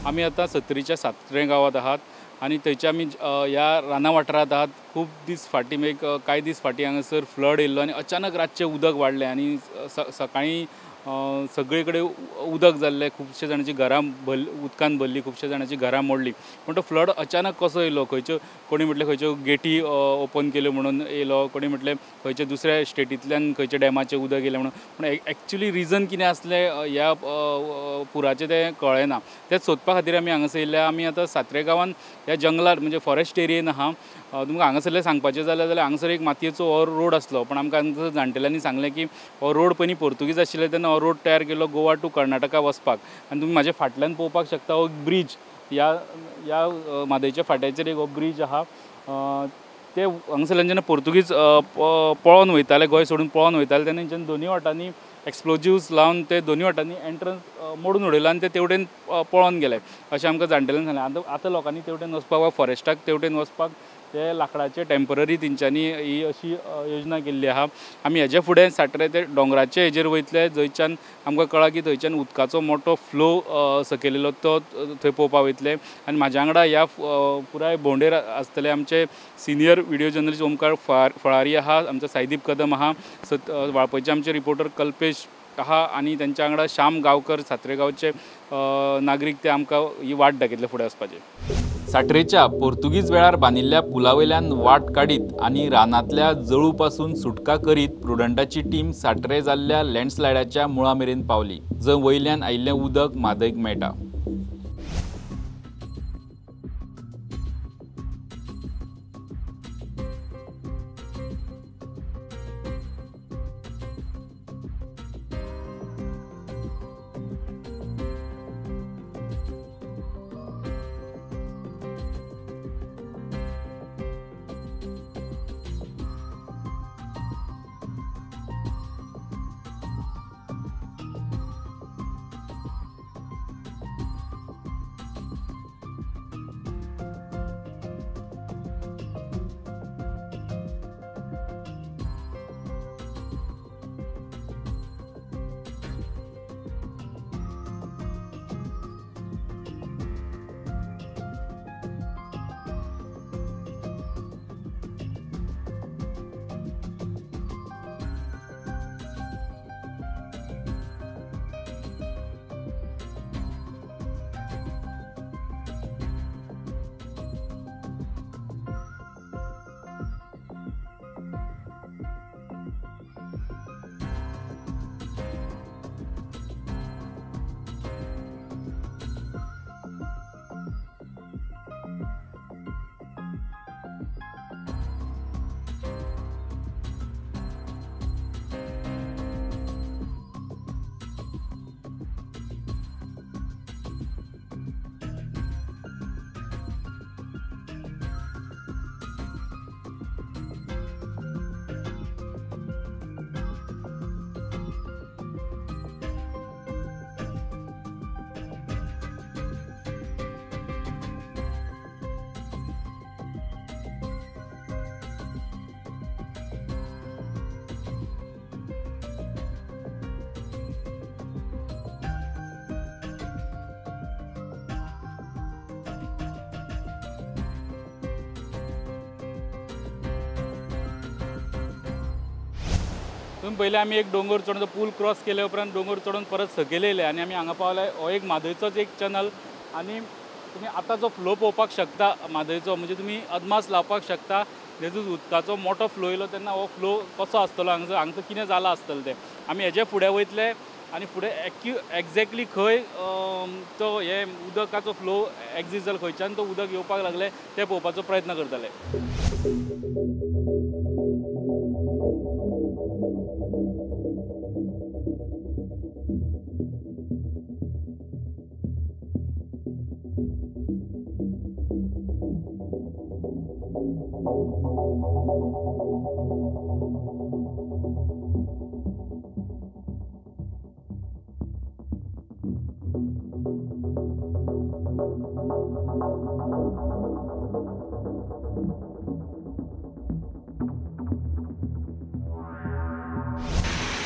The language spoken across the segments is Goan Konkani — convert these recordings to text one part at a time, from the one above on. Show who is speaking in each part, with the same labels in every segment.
Speaker 1: आमी आतां सत्तरीच्या सात्रे गांवांत आहात आनी थंयच्या आमी ह्या राना वाठारांत आहात. खूब दीस फाटीं एक कांय दीस फाटीं हांगासर फ्लड येयल्लो आनी अचानक रातचें उदक वाडलें आनी सकाळीं सगळे कडेन उदक जाल्लें. खुबशे जाणांची घरां उदकान भरली, खुबशे जाणांची घरां मोडली. पूण तो फ्लड अचानक कसो येयलो, खंयच्यो कोणी म्हटलें खंयच्यो गेटी ओपन केल्यो म्हणून येयलो, कोणी म्हटलें खंयच्या दुसऱ्या स्टेटींतल्यान खंयच्या डॅमाचें उदक येयलें म्हणून. पूण एक्चुली रिजन कितें आसलें ह्या पुराचें तें कळ्ळें ना. तें सोदपा खातीर आमी हांगासर येयल्या. आमी आतां सात्रे गांवांत ह्या जंगलार म्हणजे फॉरेस्ट एरियेन आहा. तुमकां हांगासरलें सांगपाचें जाल्यार हांगासर एक मातयेचो हो रोड आसलो, पूण आमकां हांगासर जाणटेल्यांनी सांगलें की हो रोड पयलीं पोर्तुगीज आशिल्ले तेन्ना हो रोड तयार केलो गोवा टू कर्नाटका वचपाक. आनी तुमी म्हाज्या फाटल्यान पळोवपाक शकता हो ब्रीज, ह्या ह्या म्हादयच्या फाट्याचेर एक हो ब्रीज आहा. ते हांगासरल्यान जेन्ना पोर्तुगीज पळोवन वयताले, गोंय सोडून पळोवन वयताले, तेन्ना तेंच्यानी दोनूय वाटांनी एक्सप्लोजिव्स लावन ते दोनूय वाटांनी एंट्रन्स मोडून उडयलो आनी ते तेवटेन पळोवन गेले अशें आमकां जाणटेल्यांनी सांगलें. आतां आतां लोकांनी तेवटेन वचपाक वा फॉरेस्टाक तेवटेन वचपाक ते लांकडाचे टेंपररी तेंच्यांनी ही अशी योजना केल्ली आहा. आमी हेजे फुडें साट्रे ते दोंगराचे हेजेर वयतले, जंयच्यान आमकां कळ्ळां की थंयच्यान उदकाचो मोठो फ्लो सकयल येयलो तो थंय पळोवपाक वयतले. आनी म्हाज्या वांगडा ह्या पुराय भोंवडेर आसतले आमचे सिनियर व्हिडियो जर्नलिस्ट ओमकार फळारी आहा, आमचो साईदीप कदम आहा, वाळपयचे आमचे रिपोर्टर कल्पेश आहा आनी तेंच्या वांगडा श्याम गांवकर सात्रे गांवचे नागरीक ते आमकां ही वाट दाखयतले फुडें वचपाची. साट्रेच्या पोर्तुगीज वेळार बांदिल्ल्या पुला वयल्यान वाट काडीत आनी रानांतल्या जळू पासून सुटका करीत प्रुडंटाची टीम साट्रे जाल्ल्या लँडस्लायडाच्या मुळा मेरेन पावली, जंय वयल्यान आयिल्लें उदक म्हादयक मेळटा. पयलीं आमी एक दोंगर चडून तो पूल क्रॉस केले उपरांत दोंगर चडून परत सकयल येयले आनी आमी हांगा पावले. हो एक म्हादयचोच एक चॅनल आनी तुमी आतां जो फ्लो पळोवपाक शकता म्हादयचो, म्हणजे तुमी अदमास लावपाक शकता जेजूच उदकाचो मोठो फ्लो येयलो तेन्ना हो फ्लो कसो आसतलो, हांगासर हांगसर कितें जालां आसतलें तें. आमी हेजे फुडें वयतले आनी फुडें एक्झॅक्टली खंय तो हे उदकाचो फ्लो एक्झिस्ट जालो, खंयच्यान तो उदक येवपाक लागलें तें पळोवपाचो प्रयत्न करतले.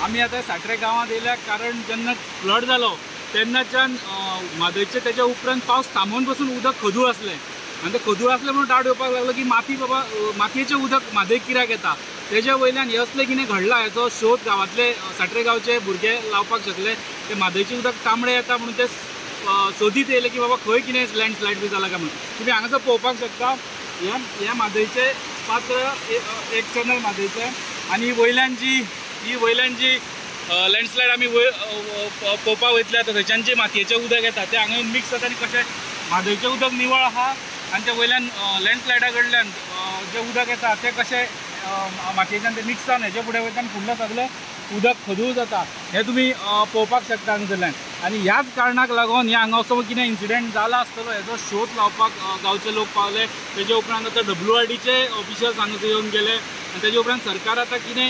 Speaker 1: आमी आतां साट्रे गांवांत येयल्या कारण जेन्ना फ्लड जालो तेन्नाच्यान म्हादयचे तेच्या उपरांत पावस थांबोवन बसून उदक खदूळ आसलें आनी तें खदूळ आसलें म्हणून डावट येवपाक लागलो की माती बाबा मातयेचें उदक म्हादयक कित्याक येता. तेज्या वयल्यान हें असलें कितें घडलां हेचो शोध गांवांतले साट्रे गांवचे भुरगे लावपाक शकले. ते म्हादयचें उदक तांबडें येता म्हणून ते सोदीत येयले की बाबा खंय कितें लँडस्लायड बी जाला काय म्हणून. तुमी हांगासर पळोवपाक शकता ह्या म्हादयचें पात्र एक चॅनल म्हादयचें आनी वयल्यान जी लँडस्लायड आमी वयर पळोवपाक वयतले आतां थंयच्यान जें मातयेचें उदक येता तें हांगा मिक्स जाता आनी कशें म्हादयचें उदक निवळ आहा आनी तें वयल्यान लँडस्लायडा कडल्यान जें उदक येता तें कशें मातयेच्यान तें मिक्स जावन हेजे फुडें वयता आनी फुडलें सगळें उदक खदूळ जाता हें तुमी पळोवपाक शकता हांगासरल्यान. आनी ह्याच कारणाक लागून ह्या हांगा असो कितें इन्सिडंट जाला आसतलो हेजो शोध लावपाक गांवचे लोक पावले. तेजे उपरांत आतां WRDचे ऑफिशल्स हांगासर येवन गेले आनी तेजे उपरांत सरकार आतां कितें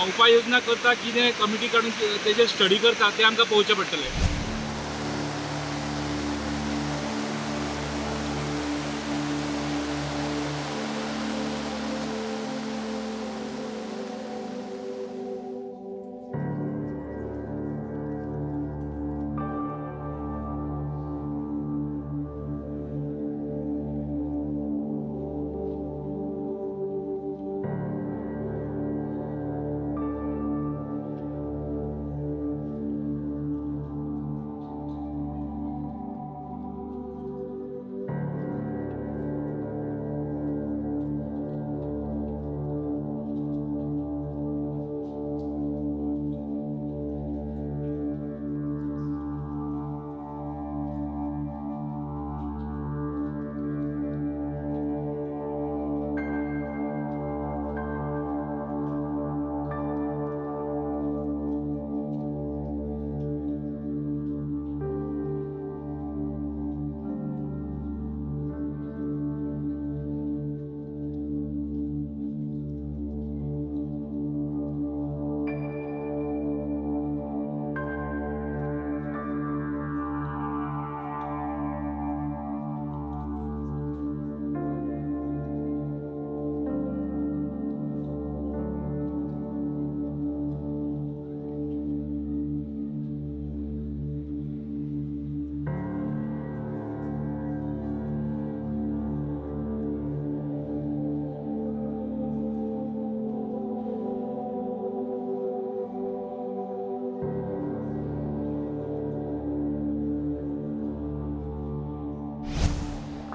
Speaker 1: उपाय योजना करता, कितें कमिटी काडून तेजेर स्टडी करता तें आमकां पळोवचें पडटलें.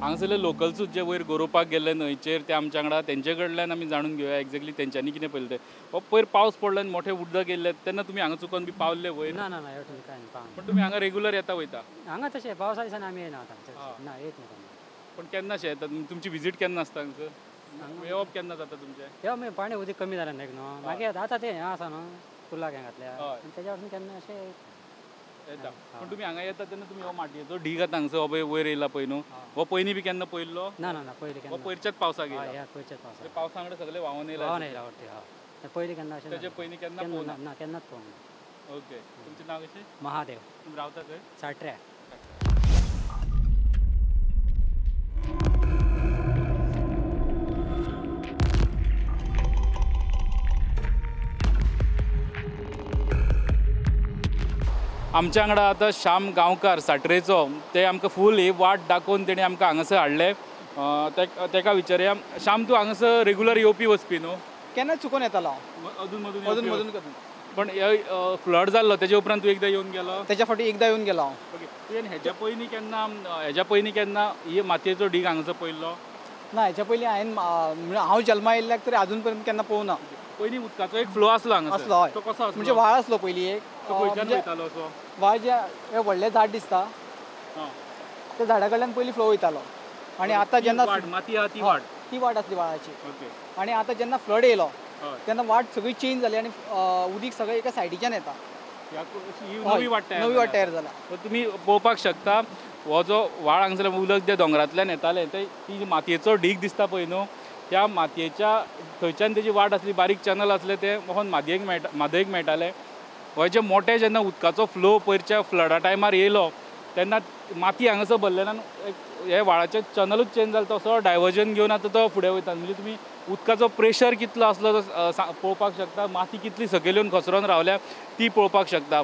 Speaker 1: हांगासरले लोकल्सूच जे वयर गोरोवपाक गेल्ले न्हंयचेर ते आमच्या वांगडा तेंचे कडल्यान आमी जाणून घेवया एक्झॅक्टली तेंच्यांनी कितें पळयलें तें. पयर पावस पडलो आनी मोठें उदक येयल्लें तेन्ना तुमी हांगा चुकोन बी पावल्ले वयर?
Speaker 2: ना ना ना कांय पावना.
Speaker 1: पण तुमी हांगा रेगुलर येता वयता?
Speaker 2: हांगा तशें पावसा दिसांनी आमी येना आतां, ना येत न्ही.
Speaker 1: पण केन्ना शें येता तुमची विजीट केन्ना आसता हांगसर? येवप केन्ना जाता तुमचें?
Speaker 2: येवप मागीर पाणी उदक कमी जालें न्ही न्हू मागीर आतां तें हें आसा न्हू पुलाक हें घातल्या तेज्या वचून केन्ना अशें
Speaker 1: येता. पण तुमी हांगा येता तेन्ना तुमी हो मातयेचो ढीग आतां हांगसर हो पळय वयर येयला पळय न्हू, हो पयलीं बी केन्ना पळयल्लो?
Speaker 2: ना ना ना पयलीं केन्ना.
Speaker 1: हो पयरच्याच पावसाक येयला?
Speaker 2: पयरच्याच पावसाक.
Speaker 1: पावसा वांगडा सगळें व्हांवन येयला?
Speaker 2: व्हांवन येयला वाटते. हय पयलीं केन्ना अशें
Speaker 1: तेजे पयलीं केन्ना पळोवना?
Speaker 2: ना केन्नाच पळोवंक ना.
Speaker 1: ओके तुमचें नांव कशें?
Speaker 2: महादेव.
Speaker 1: तुमी रावता खंय?
Speaker 2: साट्र्या.
Speaker 1: आमच्या वांगडा आतां श्याम गांवकार साट्रेचो, ते आमकां फूल ही वाट दाखोवन तेणी आमकां हांगासर हाडले. तेका विचारया. श्याम, तूं हांगासर रेगुलर येवपी वचपी न्हू?
Speaker 3: केन्ना चुकोन येतालो हांव,
Speaker 1: अदून मदून
Speaker 3: अदून मदून.
Speaker 1: पण फ्लड जाल्लो तेजे उपरांत तूं एकदां येवन गेलो?
Speaker 3: तेच्या फावटी एकदां येवन गेलो हांव.
Speaker 1: ओके तुवें हेज्या पयलीं केन्ना, हेज्या पयलीं केन्ना ही मातयेचो ढीग हांगासर पळयल्लो?
Speaker 3: ना, हेच्या पयलीं हांवें हांव जल्मा येयल्ल्याक तरी आजून पर्यंत केन्ना पळोवना.
Speaker 1: पयलीं उदकाचो एक फ्लो आसलो हांगासर?
Speaker 3: आसलो हय.
Speaker 1: तो कसो आसलो?
Speaker 3: म्हणजे व्हाळ आसलो पयलीं एक.
Speaker 1: तो खंयच्यान वयतालो असो?
Speaker 3: व्हाळ जे हें व्हडलें झाड दिसता त्या झाडा कडल्यान पयलीं फ्लो वयतालो. आनी आतां जेन्ना
Speaker 1: माती आहा ती वाट,
Speaker 3: ती वाट आसली व्हाळाची. आनी आतां जेन्ना फ्लड येयलो तेन्ना वाट सगळी चेंज जाली आनी उदीक सगळें एका सायडीच्यान येता.
Speaker 1: नवी वाट तयार,
Speaker 3: नवी वाट तयार जाला.
Speaker 1: तुमी पळोवपाक शकता हो जो व्हाळ हांगासर उदक जे दोंगरांतल्यान येतालें ते ती मातयेचो ढीग दिसता पळय न्हू, त्या मातयेच्या थंयच्यान तेजी वाट आसली, बारीक चॅनल आसले ते वचोन मातयेक मेळटा, म्हादयक मेळटाले. हो जे मोठे जेन्ना उदकाचो फ्लो पयरच्या फ्लडा टायमार येयलो तेन्ना माती हांगासर भरलेल्यान हे व्हाळाचें चॅनलूच चेंज जालें, तसो डायवर्जन घेवन आतां तो फुडें वयता. म्हणजे तुमी उदकाचो प्रेशर कितलो आसलो तो पळोवपाक शकता, माती कितली सकयल येवन घसरोन रावल्या ती पळोवपाक शकता.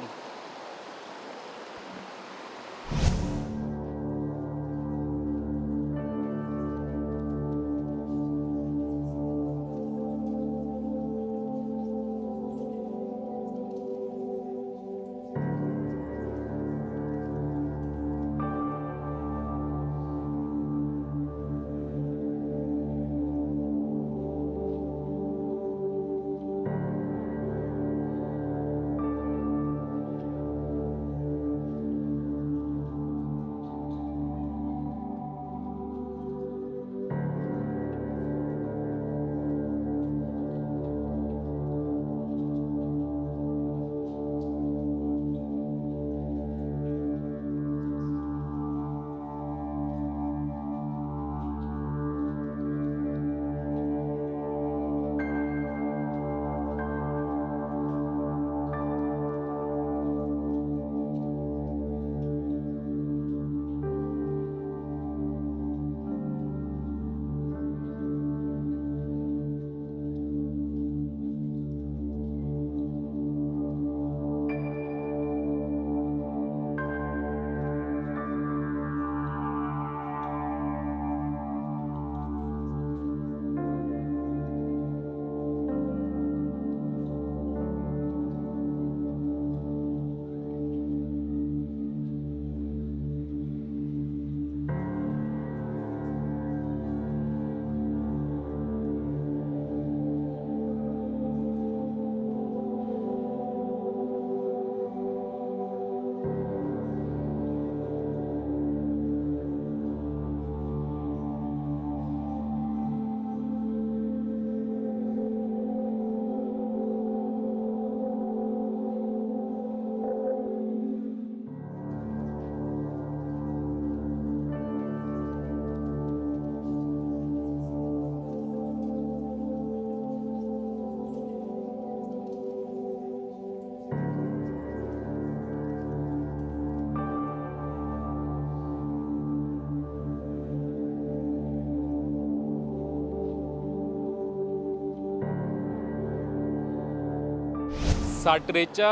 Speaker 1: साट्रेच्या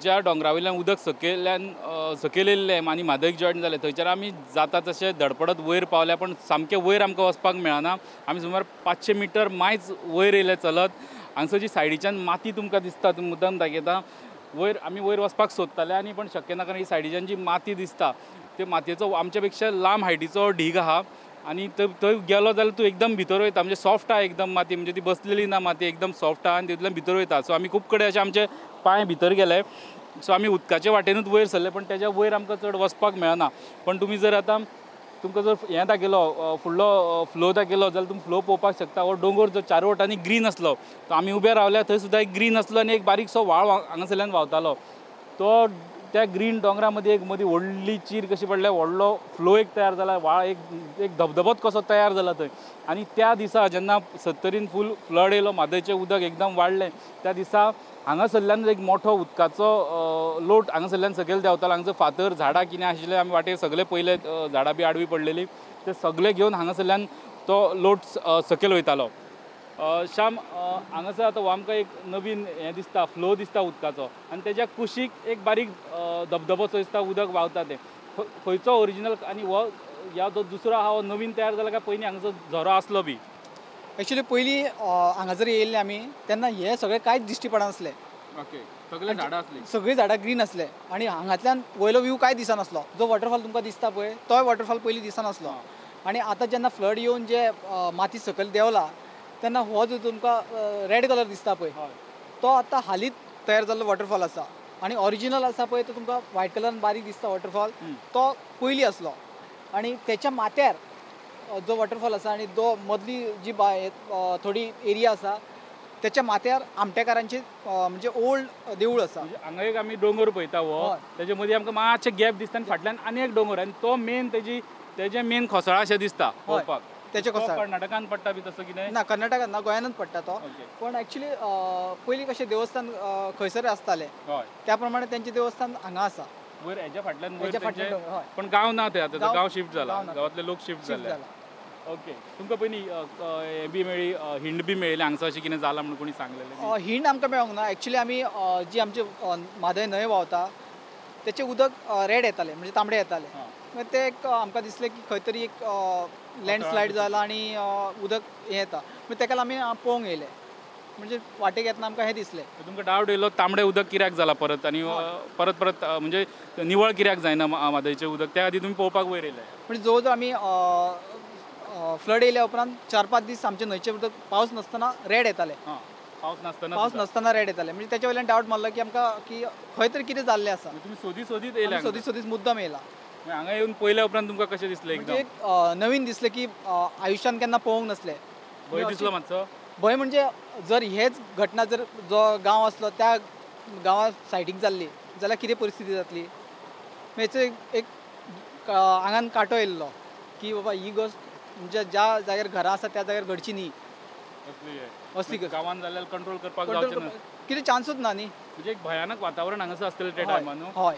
Speaker 1: ज्या दोंगरा वयल्यान उदक सकयल्यान सकयल येयल्लें आनी म्हादयक जॉयन जालें थंयच्यान आमी जाता तशें धडपडत वयर पावले, पण सामकें वयर आमकां वचपाक मेळना. आमी सुमार 500 मिटर मायज वयर येयले चलत. हांगसर जी सायडीच्यान माती तुमकां दिसता, तुमी मुद्दाम दाखयता, वयर आमी वयर वचपाक सोदताले आनी पण शक्य ना, कारण ही सायडीच्यान जी माती दिसता ते मातयेचो आमच्या पेक्षा लांब हायटीचो ढीग आहा आनी थंय गेलो जाल्यार तूं एकदम भितर वयता, म्हणजे सॉफ्ट आहा एकदम माती, म्हणजे ती बसलेली ना माती, एकदम सॉफ्ट आहा आनी तितूंतल्यान भितर वयता. सो आमी खूब कडेन अशे आमचे पांय भितर गेले. सो आमी उदकाचे वाटेनूच वयर सरले, पण तेज्या वयर आमकां चड वचपाक मेळना. पण तुमी जर आतां तुमकां जर हें दाखयलो फुडलो फ्लो दाखयलो जाल्यार तुमी फ्लो पळोवपाक शकता. हो दोंगर जो चार वटांनी ग्रीन आसलो, तो आमी उबे रावल्या थंय सुद्दां एक ग्रीन आसलो आनी एक बारीकसो व्हाळ हांगासरल्यान व्हांवतालो. तो त्या ग्रीन दोंगरा मदीं एक मदीं व्हडली चीर कशी पडल्या, व्हडलो फ्लो एक तयार जाला, व्हाळ एक एक धबधबोच कसो तयार जाला थंय. आनी त्या दिसा जेन्ना सत्तरीन फूल फ्लड येयलो, म्हादयचें उदक एकदम वाडलें, त्या दिसा हांगासरल्यान एक मोठो उदकाचो लोट हांगासरल्यान सकयल देंवतालो. हांगसर फातर झाडां कितें आशिल्लें आमी वाटेर सगळे पयले, झाडां बी आडवी पडलेली, ते सगळे घेवन हांगासरल्यान तो लोट सकयल वयतालो. श्याम, हांगासर आतां हो आमकां एक नवीन हें दिसता, फ्लो दिसता उदकाचो आनी तेज्या कुशीक एक बारीक धबधबोसो दिसता, उदक व्हांवता. तें खंयचो ओरिजिनल आनी हो ह्या जो दुसरो आहा हो नवीन तयार जाला काय पयलीं हांगासर झरो आसलो बी?
Speaker 3: एक्चुअली पयलीं हांगासर येयल्ले आमी तेन्ना हे सगळें कांयच दिश्टी पडनासलें.
Speaker 1: ओके, सगळीं झाडां आसलीं,
Speaker 3: सगळीं झाडां ग्रीन आसले आनी हांगांतल्यान वयलो व्यू कांय दिसनासलो. जो वॉटरफॉल तुमकां दिसता पळय तोय वॉटरफॉल पयलीं दिसनासलो. आनी आतां जेन्ना फ्लड येवन जे माती सकयल देंवला तेन्ना हो जो तुमकां रेड कलर दिसता पळय तो आतां हालींच तयार जाल्लो वॉटरफॉल आसा. आनी ओरिजिनल आसा पळय तो तुमकां व्हायट कलरान बारीक दिसता वॉटरफॉल, तो पयलीं आसलो. आनी तेच्या माथ्यार जो वॉटरफॉल आसा आनी जो मदली जी थोडी एरिया आसा त्याच्या माथ्यार आमटेकारांचे म्हणजे ओल्ड देवूळ आसा.
Speaker 1: हांगा एक आमी दोंगर पळयता हो, तेजे मदीं आमकां मातशें गॅप दिसता आनी फाटल्यान आनी एक दोंगर आनी तो मेन तेजे मेन खोसळा अशें दिसता पळोवपाक.
Speaker 3: तेचे खोसळा
Speaker 1: कर्नाटकान पडटा बी तसो कितें
Speaker 3: ना? कर्नाटकान ना, गोंयानूच पडटा तो. पण एक्चुअली पयलीं कशें देवस्थान खंयसर आसतालें त्या प्रमाणे तेंचें देवस्थान हांगा आसा
Speaker 1: वयर, हेज्या फाटल्यान वयर. पण गांव ना ते आतां, गांव शिफ्ट जाला, गांवांतले लोक शिफ्ट जाले. ओके, तुमकां पयलीं हें बी मेळ्ळी, हिंड बी मेळ्ळी हांगसर अशें कितें जालां म्हणून कोणी सांगलेलें?
Speaker 3: हिंड आमकां मेळोंक ना. एक्चुअली आमी जी आमची म्हादय न्हंय व्हांवता तेचें उदक रेड येतालें, म्हणजे तांबडें येतालें. मागीर तें एक आमकां दिसलें की खंय तरी एक लँडस्लायड जाला आनी उदक हें येता, मागीर तेका आमी पळोवंक येयले, म्हणजे वाटेक येतना आमकां हें दिसलें.
Speaker 1: तुमकां डावट येयलो तांबडें उदक कित्याक जालां परत आनी परत परत म्हणजे निवळ कित्याक जायना म्हादयचें उदक, त्या खातीर तुमी पळोवपाक वयर येयले?
Speaker 3: म्हणजे जवळ जवळ आमी फ्लड येयल्या उपरांत 4-5 दीस आमचे न्हंयचें उदक पावस नासतना रेड येतालें.
Speaker 1: पावस
Speaker 3: नासतना रेड येतालें, म्हणजे तेच्या वयल्यान डावट मारलो की आमकां की खंय तरी कितें जाल्लें आसा.
Speaker 1: तुमी सोदी सोदीत येयले?
Speaker 3: सोदीत सोदीत मुद्दम येयला.
Speaker 1: हांगा येवन पळयल्या उपरांत तुमकां कशें दिसलें?
Speaker 3: म्हणजे एक नवीन दिसलें की आयुश्यान केन्ना पळोवंक नासलें.
Speaker 1: भंय दिसलो मातसो?
Speaker 3: भंय म्हणजे जर हेच घटना जर जो गांव आसलो त्या गांवा सायडीक जाल्ली जाल्यार कितें परिस्थिती जातली हेचो एक आंगान कांटो येयल्लो की बाबा ही गोश्ट म्हणजे ज्या जाग्यार घरां आसा त्या जाग्यार घडची न्ही असली
Speaker 1: गांवान जाल्यार कंट्रोल करपाक जावचें ना,
Speaker 3: कितें चान्सूच ना न्ही.
Speaker 1: म्हणजे एक भयानक वातावरण हांगासर आसतलें त्या टायमार न्हू?
Speaker 3: हय.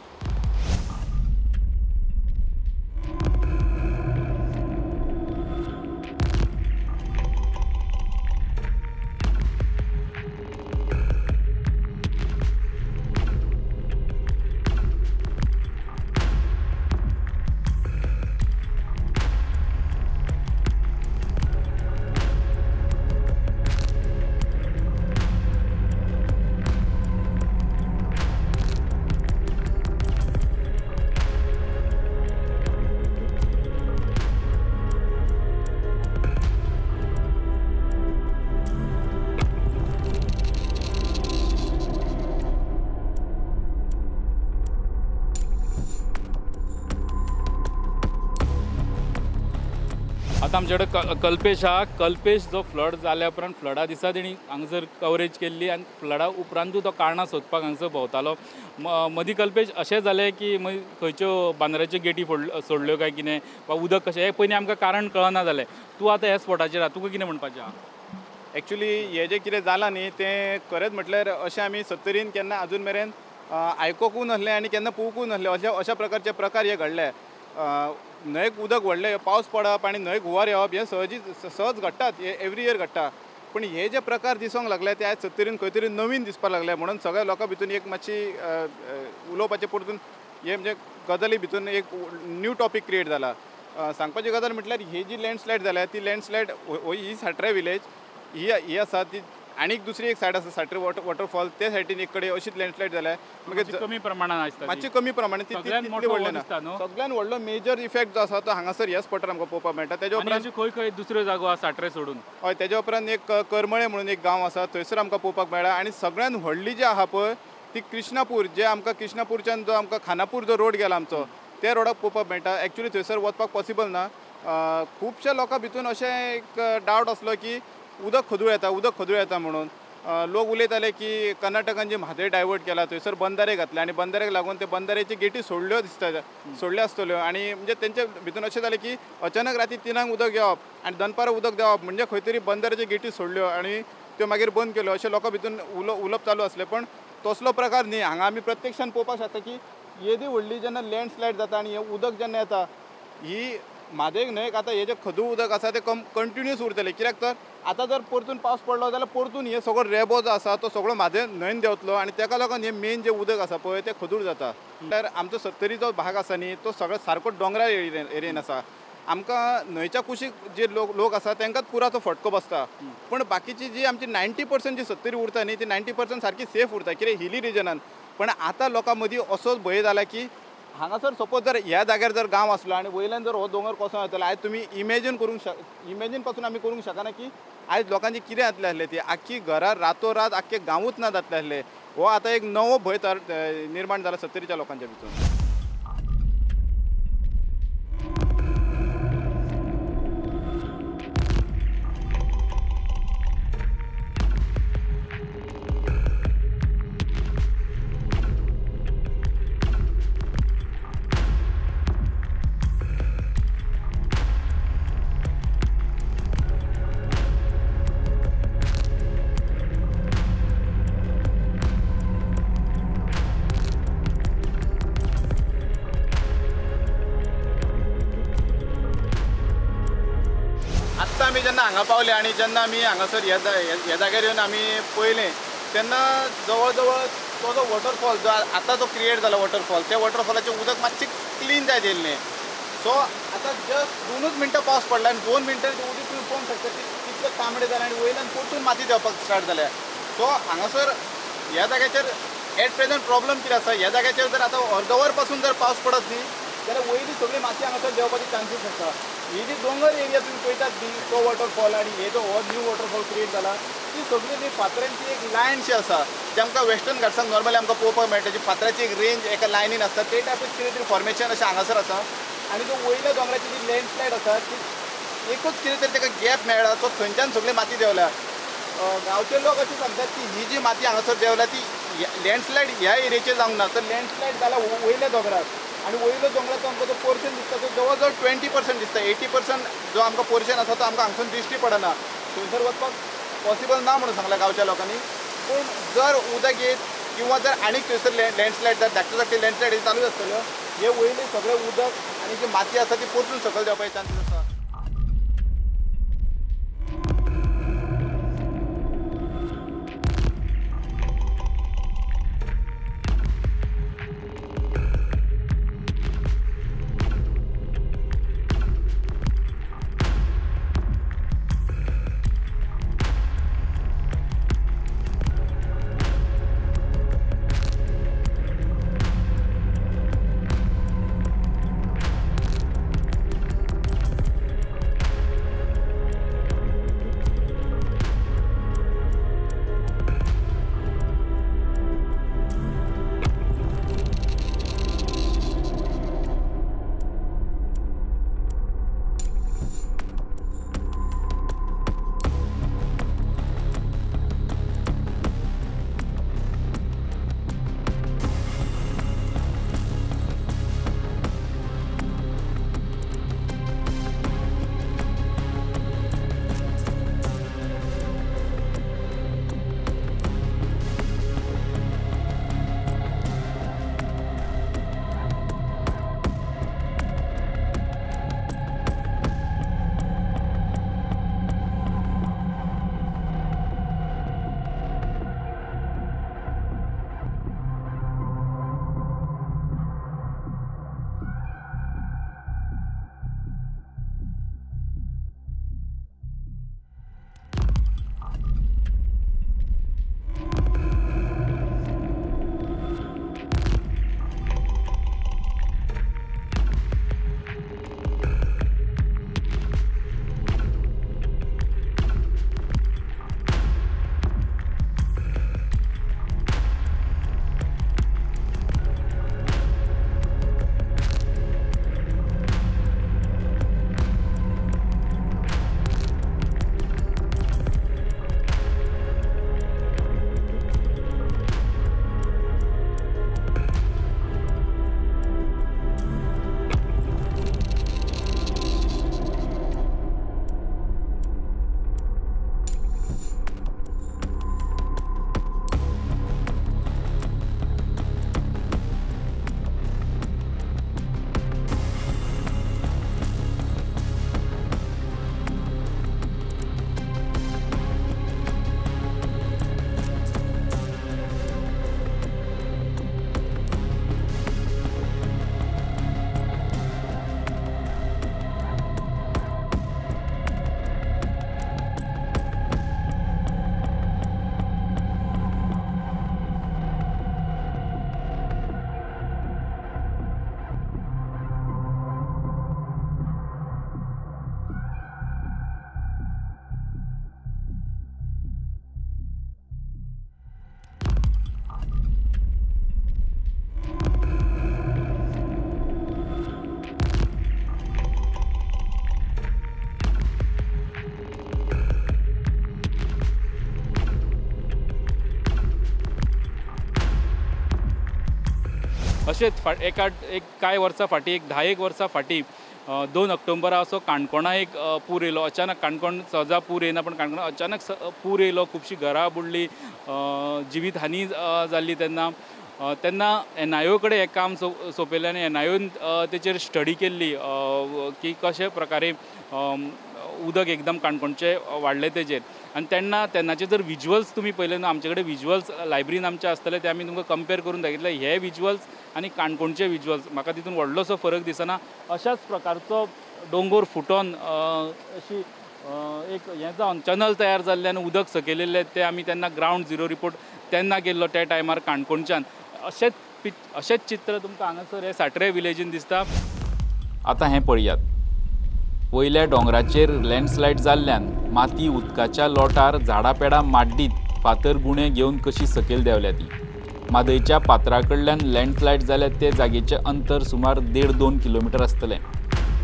Speaker 1: आतां आमचे कडेन कल्पेश आहा. कल्पेश जो फ्लड जाल्या उपरांत फ्लडा दिसा तेणी हांगासर कवरेज केल्ली आनी फ्लडा उपरांतूय तो कारणां सोदपाक हांगासर भोंवतालो. मदीं कल्पेश अशें जालें की मागीर खंयच्यो बांद्राच्यो गेटी सोडल्यो काय कितें वा उदक कशें हें पयलीं आमकां कारण कळना जालें. तूं आतां ह्या स्पॉटाचेर आहा, तुका कितें म्हणपाचें आहा?
Speaker 4: एक्चुली हें जें कितें जालां न्ही तें खरेंच म्हटल्यार अशें आमी सत्तरीन केन्ना आजून मेरेन आयकोकूय नासलें आनी केन्ना पळोवकूय नासलें अशा प्रकारचे प्रकार हे घडले. न्हंयेक उदक व्हडलें, पावस पडप आनी न्हंयेक हुंवार येवप हें सहज घडटात, हे एवरी इयर घडटा. पण हे जे प्रकार दिसूंक लागले ते आयज सत्तरीन खंय तरी नवीन दिसपाक लागले म्हणून सगळ्या लोकां भितून एक मातशी उलोवपाचें परतून हे म्हणजे गजाली भितून एक न्यू टॉपीक क्रिएट जाला. सांगपाची गजाल म्हटल्यार ही जी लँडस्लायड जाल्या ती लँडस्लायड ही साट्रे विलेज ही ही आसा ती आनीक दुसरी एक सायड आसा साट्रे वॉटरफॉल ते सायडीन एक कडेन अशीच लँडस्लायड जाल्या मागीर
Speaker 1: कमी प्रमाणान आसता,
Speaker 4: मातशी कमी प्रमाणान ती तितली व्हडली ना. सगळ्यान व्हडलो मेजर इफेक्ट जो आसा तो हांगासर ह्या स्पॉटार आमकां पळोवपाक मेळटा. तेज्या उपरांत
Speaker 1: खंय खंय दुसऱ्यो जागो आसा साट्रे सोडून?
Speaker 4: हय, तेज्या उपरांत एक करमळे म्हणून एक गांव आसा थंयसर आमकां पळोवपाक मेळ्ळा. आनी सगळ्यान व्हडली जी आहा पळय ती कृष्णापूर, जे आमकां कृष्णापूरच्यान जो आमकां खानापूर जो रोड गेला आमचो त्या रोडाक पळोवपाक मेळटा. एक्चुअली थंयसर वचपाक पॉसिबल ना. खुबश्या लोकां भितून अशें एक डावट आसलो की उदक खदूळ येता, उदक खदूळ येता म्हणून लोक उलयताले की कर्नाटकान जे म्हादय डायवर्ट केला थंयसर बंदारे घातले आनी बंदारेक लागून ते बंदाऱ्याची गेटी सोडल्यो दिसता, सोडल्यो आसतल्यो. आनी म्हणजे तेंचे भितून अशें जालें की अचानक राती 3 उदक येवप आनी दनपारां उदक देंवप म्हणजे खंय तरी बंदाऱ्याच्यो गेटी सोडल्यो आनी त्यो मागीर बंद केल्यो अशें लोकां भितून उलोवप चालू आसलें. पण तसलो प्रकार न्ही. हांगा आमी प्रत्यक्षान पळोवपाक शकता की येदी व्हडली जेन्ना लँडस्लायड जाता आनी हें उदक जेन्ना येता ही म्हादयक न्हय आतां हे जें खदूळ उदक आसा तें कंटिन्यूस उरतलें. कित्याक तर आतां जर परतून पावस पडलो जाल्यार परतून हे सगळो रेबो जो आसा तो सगळो म्हादय न्हंयेन देंवतलो आनी तेका लागून हे मेन जें उदक आसा पळय तें खदूळ जाता. म्हणल्यार आमचो सत्तरीचो भाग आसा न्ही तो सगळो सारको दोंगरा एरियेन आसा. आमकां न्हंयच्या कुशीक जे लोक आसा तांकांच पुरा तो फटको बसता, पूण बाकीची जी आमची 90% जी सत्तरी उरता न्ही ती 90% सारकी सेफ उरता कित्याक हिली रिजनान. पण आतां लोकां मदीं असोच भंय जाला की हांगासर सपोज जर ह्या जाग्यार जर गांव आसलो आनी वयल्यान जर हो दोंगर कसो येतलो आयज तुमी इमेजीन करूंक इमेजीन पासून आमी करूंक शकना की आयज लोकांचे कितें जातलें आसलें, ती आख्खी घरां रातोरात आख्खे गांवूच ना जातले आसले. हो आतां एक नवो भंय निर्माण जाला सत्तरीच्या लोकांच्या भितून. आमी जेन्ना हांगा पावले आनी जेन्ना आमी हांगासर ह्या जाग्यार येवन आमी पळयलें तेन्ना जवळ जवळ तो जो वॉटरफॉल जो आतां जो क्रिएट जाला वॉटरफॉल त्या वॉटरफॉलाचें उदक मातशें क्लीन जायत येयल्लें. सो आतां जस्ट 2 मिनटां पावस पडला आनी 2 मिनटां उदक तुमी पळोवंक शकता की कितलें तांबडें जालें आनी वयल्यान परतून माती देंवपाक स्टार्ट जाल्या. सो हांगासर ह्या जाग्याचेर एट प्रेजंट प्रॉब्लम कितें आसा, ह्या जाग्याचेर जर आतां अर्दवर पासून जर पावस पडत न्ही जाल्यार वयली सगळी माती हांगासर देंवपाची चान्सीस आसता. ही जी दोंगर एरिया तुमी पळयतात न्ही तो वॉटरफॉल आनी हे जो हो न्यू वॉटरफॉल क्रिएट जाला ती सगळी ती फातरांची एक लायन शी आसा जी आमकां वेस्टर्न घाट्सांक नॉर्मली आमकां पळोवपाक मेळटा, जी फातराची एक रेंज एका लायनीन आसता ते टायपूच कितें तरी फॉर्मेशन अशें हांगासर आसा. आनी जो वयल्या दोंगराची जी लँडस्लायड आसा ती एकूच कितें तरी ताका गॅप मेळ्ळा तो थंयच्यान सगळी माती देंवल्या. गांवचे लोक अशें सांगतात की ही जी माती हांगासर देंवल्या ती लँडस्लायड ह्या एरियेचेर जावंक ना, तर लँडस्लायड जाला वयल्या दोंगरार आनी वयलो दोंगराचो आमकां जो पोर्शन दिसता तो जवळ जवळ 20% दिसता. 80% जो आमकां पोर्शन आसा तो आमकां हांगसून दिश्टी पडना, थंयसर वचपाक पॉसिबल ना म्हणून सांगलां गांवच्या लोकांनी. पूण जर उदक येत किंवा जर आनीक थंयसर लँडस्लायड जर धाकटे धाकटे लँडस्लायड चालू आसतल्यो हे वयले सगळें उदक आनी जी माती आसा ती परतून सकयल देंवपाचे चान्सीस आसा.
Speaker 1: अशेंच एक कांय वर्सां फाटीं, एक 10 वर्सां फाटीं 2 ऑक्टोबरा असो काणकोणा एक पूर येयलो. अचानक काणकोण सहजा पूर येयना, पण काणकोणा अचानक पूर येयलो, खुबशीं घरां बुडलीं, जिवीत हानी जाल्ली. तेन्ना तेन्ना एनआयओ कडेन हें काम सोंपयलें आनी एनआयओन तेचेर स्टडी केल्ली की कशे प्रकारे उदक एकदम काणकोणचें वाडलें तेजेर. आनी तेन्ना तेन्नाचे जर विज्युअल्स तुमी पळयले न्हू, आमचे कडेन विज्युअल्स लायब्ररीन आमचे आसतले, ते आमी तुमकां कंपेर करून दाखयतले. हे विज्युअल्स आनी काणकोणचे विज्युअल्स म्हाका तितून व्हडलोसो फरक दिसना. अशाच प्रकारचो दोंगोर फुटोन अशी एक हें जावन चनल तयार जाल्लें आनी उदक सकयल येयल्लें. तें आमी तेन्ना ग्रावंड झिरो रिपोर्ट तेन्ना केल्लो त्या टायमार काणकोणच्यान. अशेंच चित्र तुमकां हांगासर हे साट्रे विलेजीन दिसता. आतां हें पळयात, वयल्या दोंगराचेर लँडस्लायड जाल्ल्यान माती उदकाच्या लोटार झाडां पेडां माड्डीत फातर गुणे घेवन कशी सकयल देंवल्या ती. म्हादयच्या पात्रा कडल्यान लँडस्लायड जाल्या ते जागेचें अंतर सुमार 1.5-2 किलोमिटर आसतलें.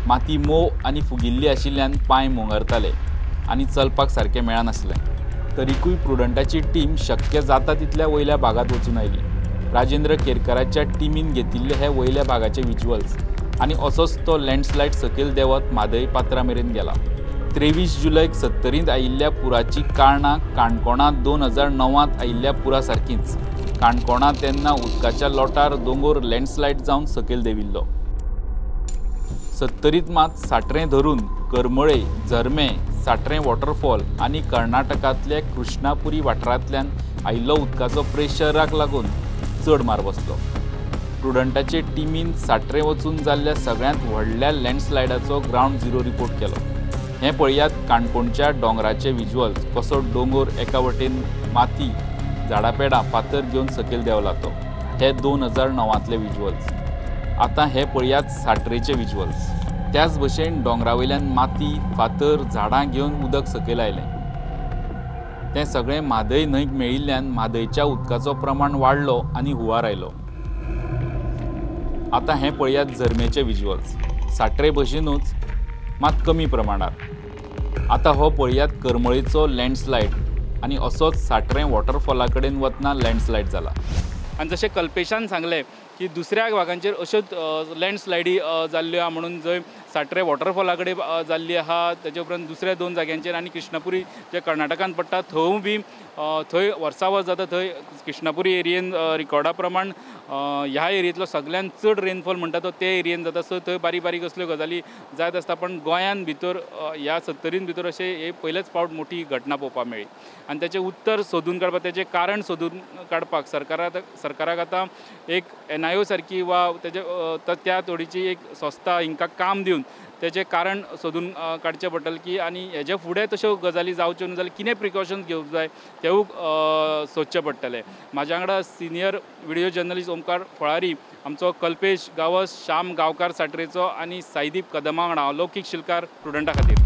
Speaker 1: माती मोव आनी फुगिल्ली आशिल्ल्यान पांय मोंगरताले आनी चलपाक सारकें मेळनासलें. तरीकूय प्रुडंटाची टीम शक्य जाता तितल्या वयल्या भागांत वचून आयली. राजेंद्र केरकाराच्या टिमीन घेतिल्ले हे वयल्या भागाचे विज्युअल्स आनी असोच तो लँडस्लायड सकयल देंवत म्हादय पात्रा मेरेन गेला. 23 जुलैक सत्तरींत आयिल्ल्या पुराची कारणां काणकोणां 2009 आयिल्ल्या पुरा सारकीच. काणकोणां तेन्ना उदकाच्या लोटार दोंगोर लँडस्लायड जावन सकयल देंविल्लो. सत्तरींत मात साट्रें धरून करमळे, झरमे, साट्रें वॉटरफॉल आनी कर्नाटकांतल्या कृष्णापुरी वाठारांतल्यान आयिल्लो उदकाचो प्रेशराक लागून चड मार बसलो. प्रुडंटाचे टिमीन साट्रें वचून जाल्ल्या सगळ्यांत व्हडल्या लँडस्लायडाचो ग्रावंड झिरो रिपोर्ट केलो. हें पळयात काणकोणच्या दोंगराचे विज्युअल्स, कसो दोंगोर एका वटेन माती, झाडां पेडां, फातर घेवन सकयल देंवला तो. हे 2009 विज्युअल्स. आतां हे पळयात साट्रेचे विज्युअल्स. त्याच भशेन दोंगरा वयल्यान माती, फातर, झाडां घेवन उदक सकयल आयलें. तें सगळें म्हादय न्हंयक मेळिल्ल्यान म्हादयच्या उदकाचो प्रमाण वाडलो आनी हुंवार आयलो. आतां हें पळयात झरमेचे विज्युअल्स. साट्रे भशेनूच मात कमी प्रमाणात. आतां हो पळयात करमळेचो लँडस्लायड आनी असोच साट्रें वॉटरफॉला कडेन वतना लँडस्लायड जाला. आनी जशें कल्पेशान सांगलें की दुसऱ्या भागांचेर अश्योच लँडस्लायडी जाल्ल्यो आहा म्हणून, जंय साट्रे वॉटरफॉला कडेन जाल्ली आहा, तेजे उपरांत दुसऱ्या 2 जाग्यांचेर आनी कृष्णापुरी जे कर्नाटकान पडटा थंय बी थंय वर्सा वर्स जाता. थंय कृष्णापुरी एरियेन रिकॉर्डा प्रमाण ह्या एरियेंतलो सगळ्यान चड रेनफॉल म्हणटा तो ते एरियेन जाता. सो थंय बारीक बारीक असल्यो गजाली जायत आसता. पण गोंयान भितर ह्या सत्तरीन भितर अशें हे पयलेच फावट मोठी घटना पळोवपाक मेळ्ळी. आनी तेचें उत्तर सोदून काडपाक, तेचें कारण सोदून काडपाक सरकाराक आतां एक एनआयओ सारकी वा तेजे त्या तोडीची एक संस्था हिंकां काम दिवन तेचें कारण सोदून काडचें पडटलें की आनी हेजे फुडें तश्यो गजाली जावच्यो न्हू जाल्यार कितें प्रिकॉशन्स घेवंक जाय तेवूय सोदचें पडटलें. म्हाज्या वांगडा senior video journalist Omkar Phalari, आमचो कल्पेश गांवस, श्याम गांवकार साट्रेचो आनी साईदीप कदमा वांगडा लौकीक शिलकार प्रुडंटा खातीर.